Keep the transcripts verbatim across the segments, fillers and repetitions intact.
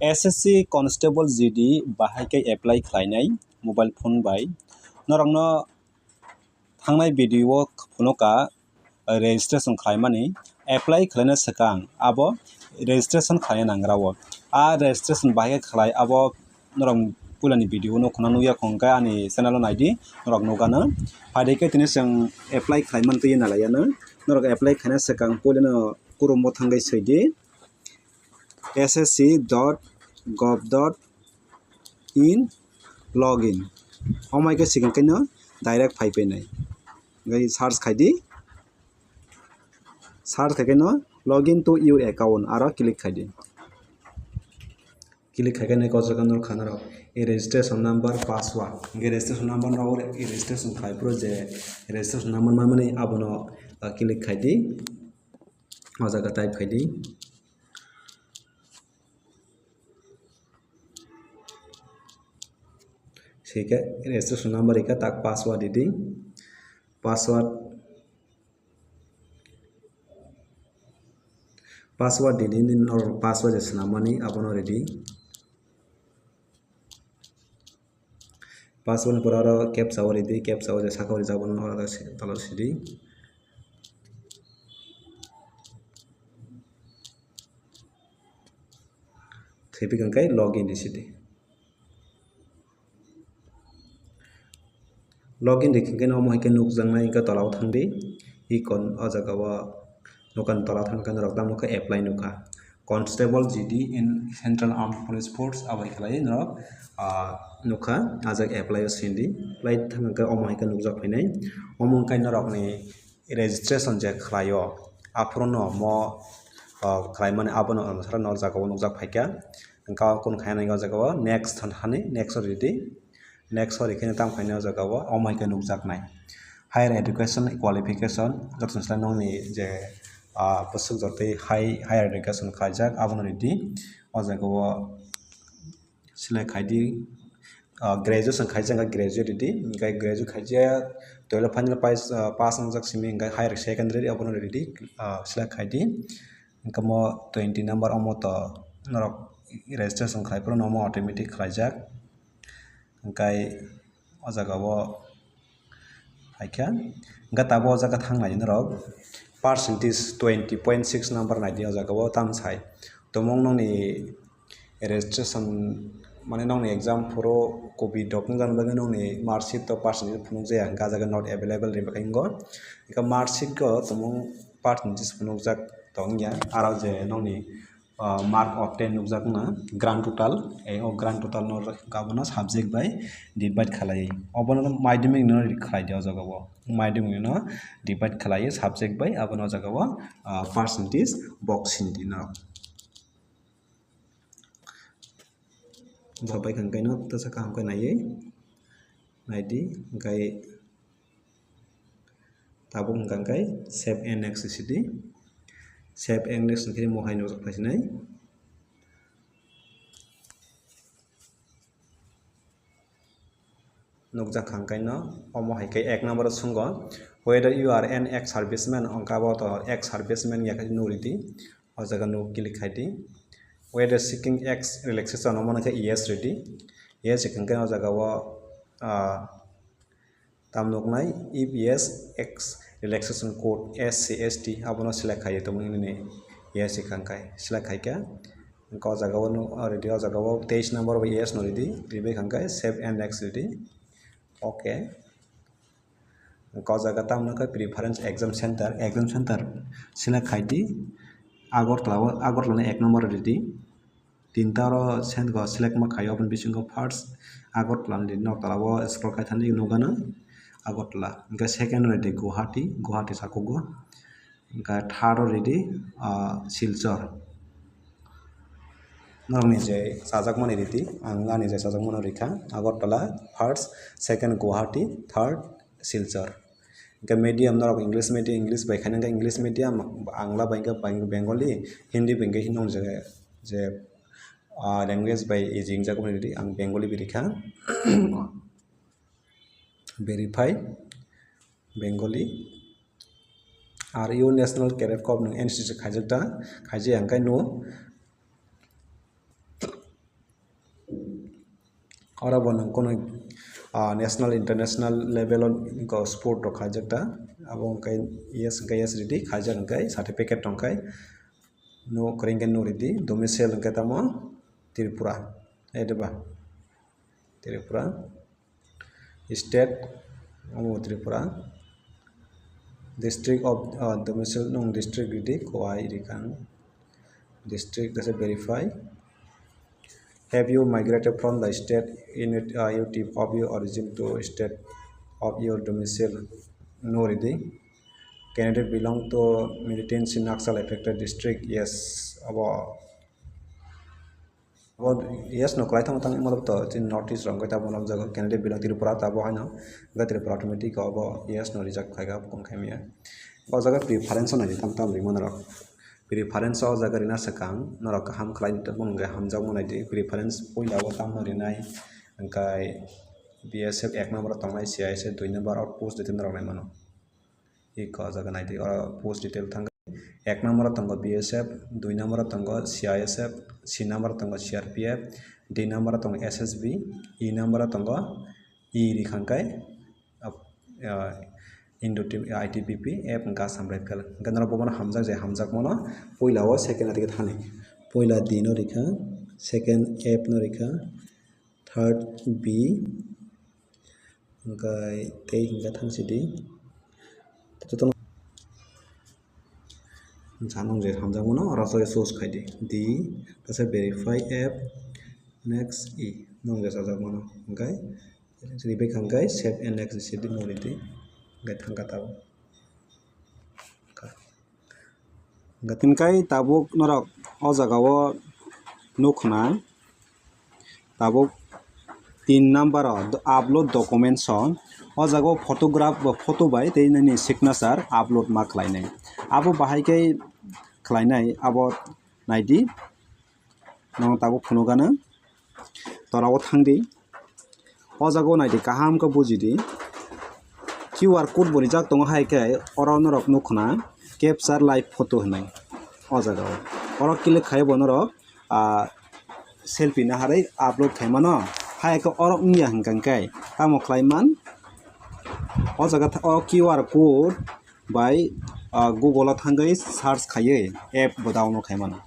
S S C Constable G D bahai khe apply khlainai mobile phone bai. Norokno thangnai video o phunukha registration khlaimani. Apply khlaina swkang abo registration khlaina nangrao. A registration bahai khe khlai abo norok puilani video no khuna nukya khong khe ani channel o naidi norok nukgano. Phaidi khe tini chwng apply khlaimani twi nalaiyano. Norok apply khlaina swkang puilano kurumo thangwi swidi S S C dot gov dot in login. Omo hai khe swkang khe no direct phai painai. Hwnkhe search khaidi. Search khai khe no login to your account aro click khaidi. Click khai khe no kosok khe norok kha norok e registration number, password. Hwnkhe registration number no e registration khai phuru je registration number mamani abono, ah, click khaidi. O jaga type khaidi. Sike registration number ika tak password didi. Password, password didi, nini norok password je swnamani abono ridi. Password ni pore oro captcha o ridi, captcha o je saka o rijak abono oro se-, tala sidi. Thwiphik hwnkhe login di sidi. Login di hwnkhe omo hai khe nukjaknai hwnkhe tola o thangdi. Icon o jaga o nokani tola thangkhe norok tamo khe apply nukha. Constable G D in Central Armed Police Force abo hai khlai norok, ah, nukha, ah jaga apply o sindi. Apply thangkhe omo hai khe nukjak phainai. Omo wngkha norokni registration je khlaio, aphuru no omo, ah, khlaimani abono ang sara no o jaga o nukjak phaikha. Hwnkhe o kunu khaina o jaga o next hwn hani, next o ridi. Next o rikhe tamo khaina o jaga o omo hai khe nukjaknai. Higher education qualification, joto ni slai nokni je, ah, bwswk jotoi high, higher education khaijak, abono ridi. O jaga o select khaidi, ah, graduation khaijak, graduate ridi. Hwnkhe graduate khaijak, twelve final pass, ah, pass wngjak simi, hwnkhe higher secondary, abono ridi, ah, select khaidi. Hwnkhe omo twenty number omo to norok registration khai phuru no omo automatic khlaijak. Hwnkhe o jaga o phaikha. Hwnkhe tabuk o jaga thang nai norok percentage twenty point six number naidi o jaga o tamo sai. Tumung nokni registration mane nokni exam phuru copy document rwna bagwi nokni mark sheet o percentage phunukjaya, hwnkhe ah jaga not available ri bwkha wngo. Hwnkhe mark sheet o tumung percentage phunukjak tongya, aro je nokni ah, mark obtain nukjakna grand total, eh, o grand total no abono subject bai divide khlai, obono madhyamik no khlai di o jaga o, madhyamik no divide khlai subject bai, abono o jaga o, ah, percentage box sindi no. Bo bai kha hwnkhe no tesa kaham khe naiwi naidi, hwnkhe tabuk hwnkha hwnkhe save and next sidi. Save and next hwnkhe mohai nukjak phaisinai. Nukjak kha hwnkhe no omo hai khe ek number o swnggo, whether you are an ex serviceman, hwnkhe abo to ex serviceman ya khe nukri di. O jaga no click khai di. Whether seeking ex relaxation, omo no khe yes ridi. Yes hwnkhe o jaga o, ah, tam nuknai, if yes, ex relaxation code, S C S T, abono select khai tongmani nini yes hwnkhe select khai kha. Hwnkhe o jaga o no ridi, o jaga o teis number bo yes no ridi, ribai hwnkhe save and next ridi. Okay. Hwnkhe o jaga tamo khe preference exam center, exam center select khai di. Agartala o, Agartala ni ek number ridi. Tinta oro sen go select ma khai, oboni bisingo first Agartala ni ridi, noktola o scroll khai thani nukgano Agartala. Hwnkhe second ridi Guwahati, Guwahati sakugo. Hwnkhe third o ridi, ah, Silchar. Norokni je chajakmani ridi, ang ani je chajakmano rikha, Agartala first, second Guwahati, third Silchar. Hwnkhe medium norok English medium, English bai khaina hwnkhe English medium, Bangla bai hwnkhe Bang-, Bengali, Hindi bai hwnkhe Hindi je, je, ah, language bai easy wngjakmani ridi, ang Bengali bai rikha. Verify Bengali. Ar o National Cadet Corps nwng N C C khaijak da, khaijak ya hwnkhe no, Oro bo nwng kunu, ah, national, international level o sport rok khaijak ta. Abo hwnkhe yes, hwnkhe yes ridi, khaijak hwnkhe certificate tongkhai. No, kwrwi hwnkhe no ridi, domicile hwnkhe tamo Tripura. Ede ba? Tripura. State, omo Tripura. District of, uh, domicile, nwng district ridi, Khowai rikha ang. District, that's a verify. Have you migrated from the state unit, uh, unit of your origin to state of your domicile? No ridi. Candidate belong to militancy Naxal affected district? Yes, abo. Abo yes no kwlai tongma tang, mothob to chini North East rok hwnkhe tabuk nukjago, candidate belong Tripura, tabuk haino hwnkhe Tripura automatic obo yes no reject khaika, abo kung khaimya. O jaga preference o naidi tam tam rimani rok. Preference o jaga rina swkang norok kaham khlai tongmani hwnkhe hamjakma naidi. Preference puila o tamno rinai, hwnkhe B S F ek number o tongnai, C I S F dui number o post detail norok naimano. Iko o jaga naidi, oro post detail thangkha. Ek number o tongo B S F, dui number o tongo C I S F, C number o tongo C R P F, D number o tongo S S B, E number o tongo, E rikha hwnkhe, ah, Indo T-, I T B P F hwnkhe Assam Rifle. Hwnkhe norok bobono hamjak je hamjakmano puila o second atike thani. Puila D no rikha, second F no rikha, third B, hwnkhe tei hwnkhe thangsidi. Jotono. Sa nung je hamjakmano oro se choose khaidi. D, tasa verify F, next E. Nung je sajakmano. Hwnkhe, ribek hwnkhe save and next se di nung ridi. Hwnkhe thangkha tabuk. Hwnkhe tini kai tabuk norok o jaga o nukha na. Tabuk tin number o do-, upload documents o, o jaga o photograph ba photo bai tei nini signature upload ma khlainai. Abo bahai khe khlainai, abo naidi, nono tabuk phunukgano, tola o thangdi. O jaga o naidi, kaham khe bujidi. Q R code bo rijak tongo, hai khe oro norok nukha na capture live photo hinwi o jaga o. Oro click khai bo norok, ah, selfie naharwi upload khaimano, hai khe oro wngya hwnkha khe tamo khlai man? O jaga tha-, o Q R code bai, ah, Google o thangwi search khaiwi app bo download khaimano.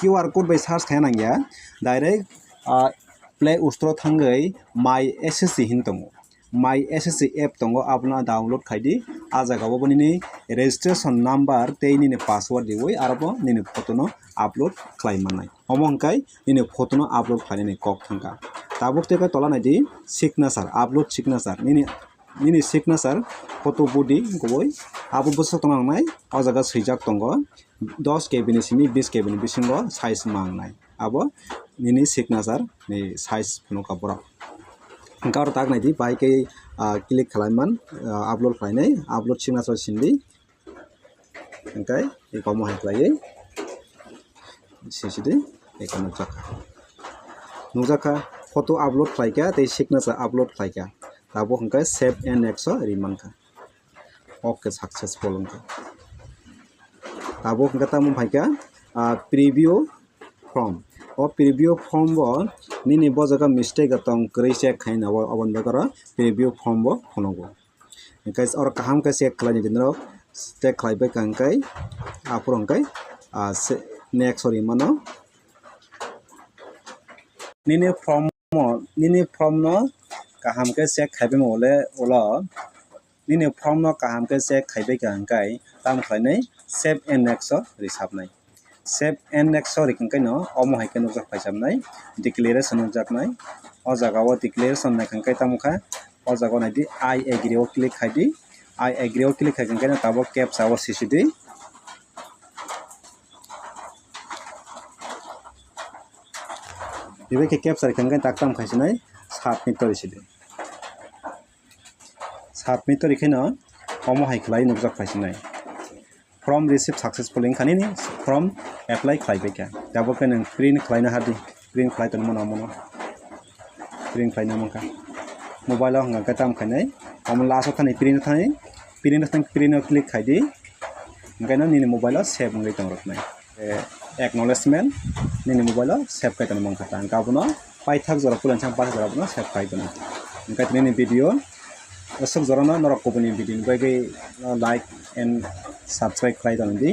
Q R code bai search khaina nangya, direct, ah, Play Store o thangwi My S S C hin tongo. My S S C app tongo, abono download khaidi. A jaga o bo nini registration number tei nini password riwi aro bo nini photo no upload khlai mannai. Omo hwnkhe nini photo no upload khlainani kok thangkha. Tabuk tei khe tola naidi signature, upload signature. Nini, nini signature photo body kubui abo bwswk tongna nangnai, o jaga swijak tongo. Dos K B ni simi bis K B ni bisingo size mangnai. Abo nini signature ni size phunukha borok. Hwnkhe oro tak naidi, bahai khe, ah, click khlai man, ah, upload khlainai, upload signature sindi. Hwnkhe eko omo hai khlaiwi sisidi, eko nukjakha. Nukjakha, photo upload khlaikha tei signature upload khlaikha. Tabuk hwnkhe save and next o rimankha. Okay, successful wngkha. Tabuk hwnkhe tamo phaikha, ah, preview form. O preview form bo nini bo jaga mistake tong kwrwi check khaina, o, oboni bagwi oro preview form bo phunugo. Hwnkhe oro kaham khe check khlainai di norok, check khlaibai kha hwnkhe aphuru hwnkhe, ah, se-, next o rimano. Nini form o, nini form no kaham khe check khaibai mole ulo. Nini form no kaham khe check khaibai kha hwnkhe tamo khlainai, save and next o risapnai. Save and next o rikha hwnkhe no omo hai khe nukjak phaisapnai, declaration nukjaknai. O jaga o declaration naikha hwnkhe tamo kha, o jaga o naidi, I agree o click khaidi. I agree o click khaikha hwnkhe no tabuk captcha o sisidi. Ebe khe captcha rikha hwnkhe tak tamo khaisinai, submit o risidi. Submit to rikhaino omo hai khlai nukjak phaisinai. Form receive successfully wngkha nini form apply khlaibaikha. Tabuk khe nwng print khlaina hardi, print khlai tongmano omono. Print khlaina mankha. Mobile o hwnkha khe tamo khainai. Omo last o thani print thani, print thani print o click khaidi. Hwnkhe no nini mobile o save wngwi tongroknai. Eh, acknowledgement nini mobile o save khai tongmani mankha ta. Hwnkhe abono paithak jora puila chang paithak jora bono save khai tono. Hwnkhe tini ni video aswk jorano norok kubuni video ni bagwi like and subscribe khlai tono di,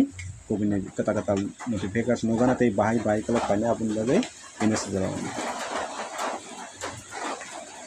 kubuni kwtal kwtal notification nugana tei bahai bahai kwlak paina aboni bagwi bini sujaro.